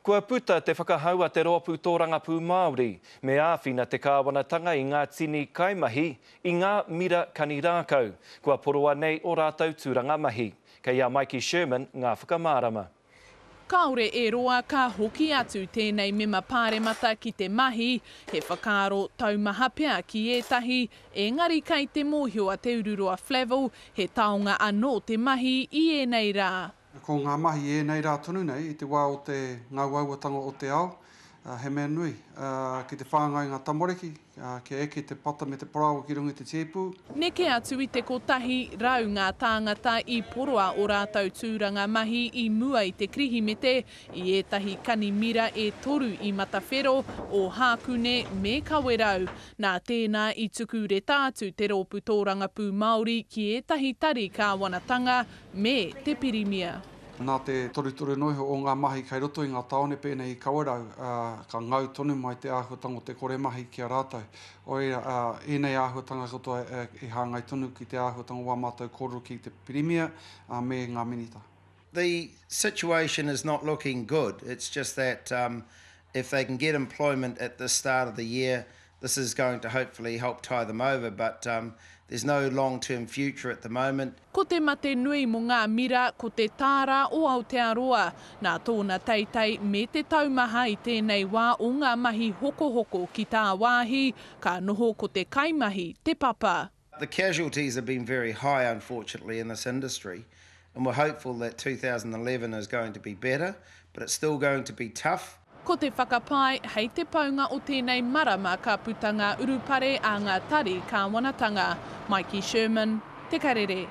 Kua puta te whakahau a te Rōpū Tōrangapū Māori, me āwhina te kāwanatanga i ngā tini kaimahi i ngā mira kani rākau, kua poroa nei ō rātou tūranga mahi. Kei a Maiki Sherman ngā whakamārama. Kāore e roa ka hoki atu tēnei mema pāremata ki te mahi, he whakaaro taumaha pea ki ētahi, engari kei te mōhio a Te Ururoa Flavell he taonga anō te mahi i ēnei rā. Ko ngā mahi i ēnei rā tonu nei, i te wā o te ngauauatanga o te ao, he mea nui ki te whāngai ngā tamariki, kia eke te pata me te parāoa ki runga i te tēpū. Neke atu i te 100 ngā tāngata i poroa ō rātou tūranga mahi i mua i te Kirihimete, i ētahi kani mira e toru i Matawhero, Ōhākune me Kawerau. Nā tēnā i tuku reta atu te Rōpū Tōrangapū Māori ki ētahi tari kāwanatanga me te Pirimia. Nā te torutoru noa iho o ngā mahi kei roto i ngā tāone pēnei i Kawerau, ka ngau tonu mai te āhuatanga o te kore mahi ki a rātou. Oira, ēnei āhuatanga katoa e hāngai tonu ki te āhuatanga o wā mātou kōrero ki te Pirimia me ngā Minita. The situation is not looking good, it's just that if they can get employment at this start of the year, this is going to hopefully help tie them over, but there's no long term future at the moment. Ko te mate nui mō ngā mira ko te tāra o Aotearoa. Nā tōna teitei me te taumaha i tēnei wā o ngā mahi hokohoko ki tāwāhi, ka noho ko te kaimahi te papa. The casualties have been very high unfortunately in this industry and we're hopeful that 2011 is going to be better, but it's still going to be tough. Ko te whakapae, hei te paunga o tēnei marama ka puta ngā urupare a ngā tari kāwanatanga. Maiki Sherman, Te Karere.